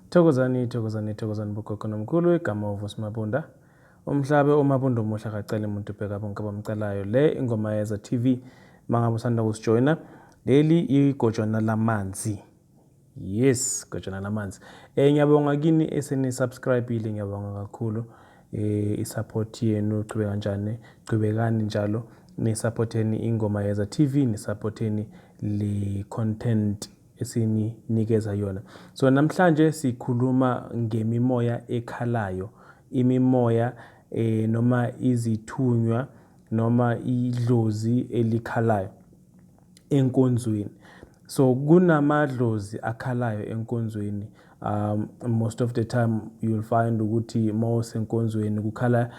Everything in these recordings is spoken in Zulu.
Thokozani, thokozani, thokozani bogogo nomkhulu, igama uVusi Mabunda. Umhlabe uMabunda omuhle akaceli muntu ubheka bonke abamcelayo. Le ingoma yeza TV mangabe usanda kusijoyina, leli igojwana lamanzi. Yes, gojwana lamanzi. Ngiyabonga kini eseni subscribe-ile, ngiyabonga kakhulu. I-support yenu qhubeka kanjani? Qhubekani njalo ni-supporteni ingoma yeza TV, ni-supporteni le content esininikeza yona. So namhlanje sikhuluma ngemimoya ekhalayo, imimoya noma izithunywa noma idlozi elikhalayo enkonzweni. So kunamadlozi akhalayo enkonzweni. Most of the time you'll find ukuthi mawusenkonzweni kukhala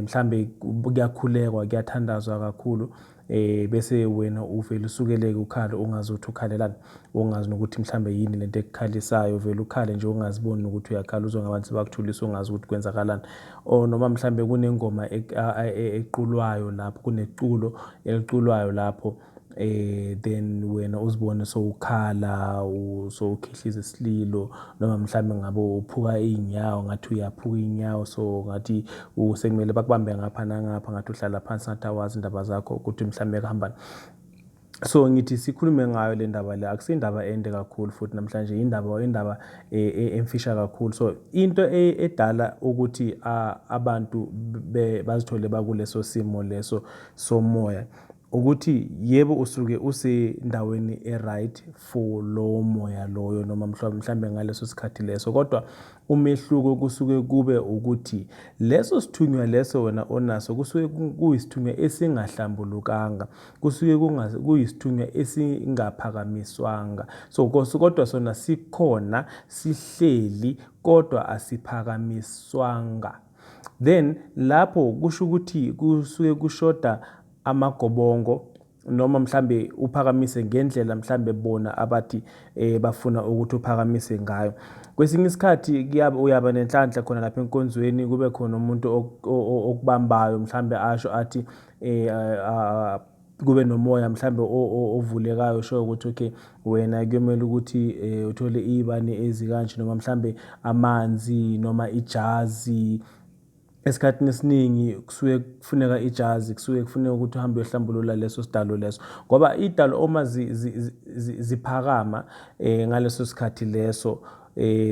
mhlambe kuyakhulekwa, kuyathandazwa kakhulu, bese wena uvele usukeleke ukhale ungazi ukuthi ukhalelani, ungazi nokuthi mhlambe yini lento ekukhalisayo, uvele ukhale nje ungaziboni nokuthi uyakhala, uzwe ngabantu sebakuthulisa ungazi ukuthi kwenzakalani. Or noma mhlambe kunengoma eculwayo lapho, kuneculo eliculwayo lapho, then wena uzibone sowukhala, sowukhihliza isililo, noma mhlambe ngabe uphuka iy'nyawo, ngathi uyaphuka iy'nyawo, so ngathi sekumele bakubambe ngapha nangapha, ngathi uhlala phansi, ngathi awazi indaba zakho ukuthi mhlambe kuhambani. So ngithi sikhulume ngayo le ndaba le, akusindaba ende kakhulu futhi namhlanje, indaba emfisha kakhulu. So into edala ukuthi abantu bazithole bakuleso simo leso somoya, ukuthi yebo usuke usendaweni e-right for lowo moya loyo noma mhlambe ngaleso sikhathi leso, kodwa umehluko kusuke kube ukuthi leso sithunywa leso wena onaso kusuke kuyisithunywa esingahlambulukanga, kusuke kuyisithunywa esingaphakamiswanga. So kodwa sona sikhona, sihleli, kodwa asiphakamiswanga. Then lapho kusho ukuthi kusuke kushoda amagobongo, noma mhlambe uphakamise ngendlela mhlambe bona abathi bafuna ukuthi uphakamise ngayo. Kwesinye isikhathi uyaba nenhlanhla khona lapha enkonzweni, kube khona umuntu okubambayo, mhlambe asho athi kube nomoya mhlambe ovulekayo usho ukuthi okay wena kuyomele ukuthi uthole iy'bani ezikanje, noma mhlambe amanzi noma ijazi. Esikhathini esiningi kusuke kufuneka ijazi, kusuke kufuneka ukuthi uhambe uyohlambulula leso sidalo leso, ngoba idalo uma ziphakama ngaleso sikhathi leso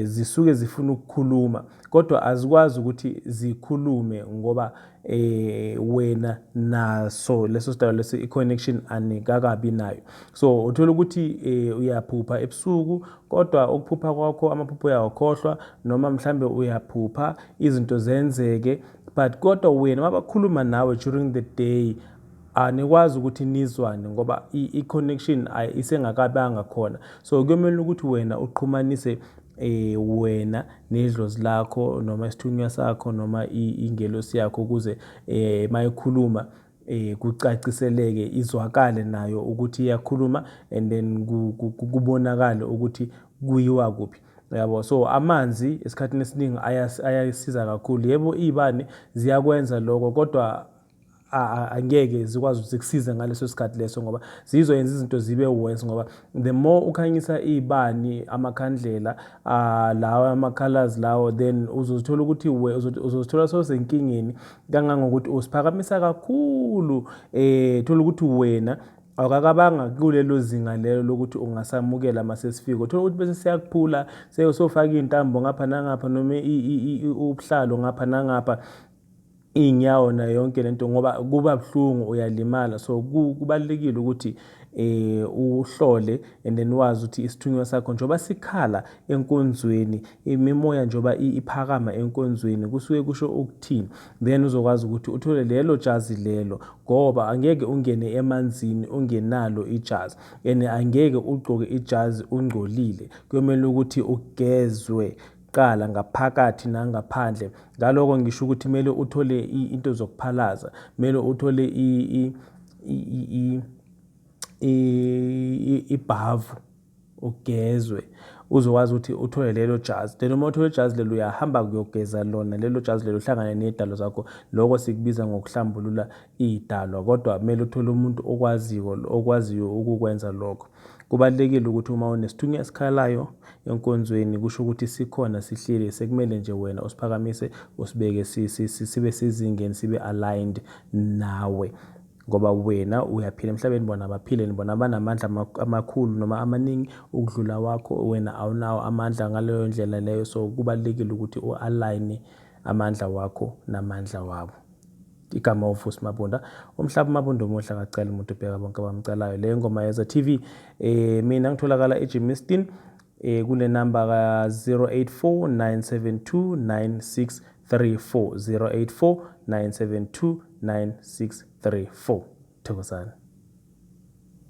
zisuke zifuna ukukhuluma, kodwa azikwazi ukuthi zikhulume ngoba wena naso leso sidalo leso i-connection anikakabi nayo. So uthola ukuthi uyaphupha ebusuku, kodwa ukuphupha kwakho amaphupho uyawakhohlwa, noma mhlambe uyaphupha izinto zenzeke, but kodwa wena mabakhuluma nawe during the day anikwazi ukuthi nizwane ngoba i-connection isengakabanga khona. So kuyomele ukuthi wena uxhumanise wena nedlozi lakho noma isithunywa sakho noma ingelosi yakho, ukuze mayikhuluma kucaciseleke, izwakale nayo ukuthi iyakhuluma, and then kubonakale ukuthi kuyiwa kuphi, yabo. So amanzi esikhathini esiningi ayasiza kakhulu. Yebo, iy'bani ziyakwenza lokho, kodwa angeke zikwazi ukuthi zikusize ngaleso sikhathi leso, ngoba zizoyenza izinto zibe worse, ngoba the more ukhanyisa iy'bani, amakhandlela lawa, ama-colors lawo, then uzozithola ukuthi uzozithola sewusenkingeni kangangokuthi usiphakamisa kakhulu, thola ukuthi wena awukakabanga kulelo zinga lelo lokuthi ungasamukela masesifika. Uthola ukuthi bese siyakuphula, sewufaka iy'ntambo ngapha nangapha, noma ubuhlalo ngapha nangapha, iy'nyawo nayo yonke lento, ngoba kuba buhlungu, uyalimala. So kubalulekile ukuthi uhlole and then wazi ukuthi isithunywa sakho njengoba sikhala enkonzweni, imimoya njengoba iphakama enkonzweni, kusuke kusho ukuthini. Then uzokwazi ukuthi uthole lelo jazi lelo, ngoba angeke ungene emanzini ungenalo ijazi, and angeke ugqoke ijazi ungcolile. Kuyomele ukuthi ugezwe qala ngaphakathi nangaphandle. Ngaloko ngisho ukuthi kumele uthole into zokuphalaza, kumele uthole ibhavu ugezwe, uzokwazi ukuthi uthole lelo jazi. Then uma uthole ijazi lelo, uyahamba kuyogeza lona lelo jazi lelo, uhlangane ney'dalo zakho. Lokho sikubiza ngokuhlambulula iy'dalwa, kodwa kumele uthole umuntu okwaziyo ukukwenza lokho. Kubalulekile ukuthi uma unesithunywa esikhalayo enkonzweni, kusho ukuthi sikhona, sihleli, sekumele nje wena usiphakamise, usibeke sibe sezingeni, sibe aligned nawe, ngoba wena uyaphila emhlabeni, bona abaphile, bona banamandla amakhulu noma amaningi ukudlula wakho. Wena awunawo amandla ngaleyo ndlela leyo. So kubalulekile ukuthi u-align amandla wakho namandla wabo. Igama uVusi Mabunda, umhlaba uMabunda omuhle, akacela umuntu, ubheka bonke abamcalayo. Le ngoma yeza TV. Mina ngitholakala eGermiston kule number ka 084 972 9634, 084 972 9634. Thokozani.